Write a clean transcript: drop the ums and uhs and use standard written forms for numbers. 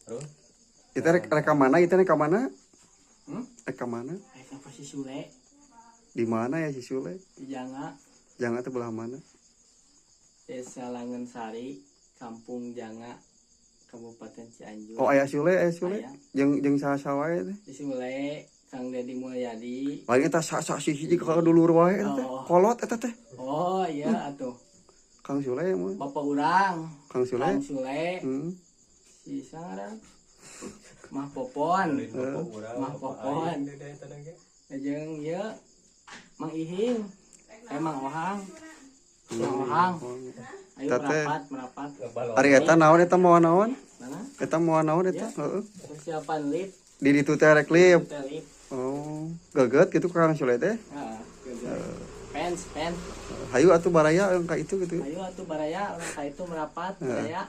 Terus Itu rek rek ka mana? Itu rek ka mana? Hmm? Rek ka mana? Rek ka si Sule. Di mana ya si Sule? Di Janga. Janga teh belah mana? Desa Langensari, Kampung Janga, Kabupaten Cianjur. Oh, aya Sule, aya Sule. Aya. Jeung jeung saha wae teh? Si Sule, Kang Deddy Mulyadi. Lain eta sa sa si hiji ka dulur wae eta teh. Oh. Kolot eta teh. Oh iya atuh. Kang Sule mah. Bapak urang. Kang Sule. Kang Sule. Si sangaran Mah Popon. Mah Popon. Jeung ieu Mang Ihing. Eh, Mang Ohang. Mang Ohang. Ayo Tete. merapat, merapat. Ari eta naon, eta mawa naon? Mana? Eta mawa naon eta? Heeh. Persiapan lift. Di ditu teh rek lift. Teh lift. Oh, geget gitu Kang Sule teh. Heeh. Fans, fans. Hayu atuh baraya ka itu gitu. Ayo atuh baraya, urang ka itu merapat, baraya.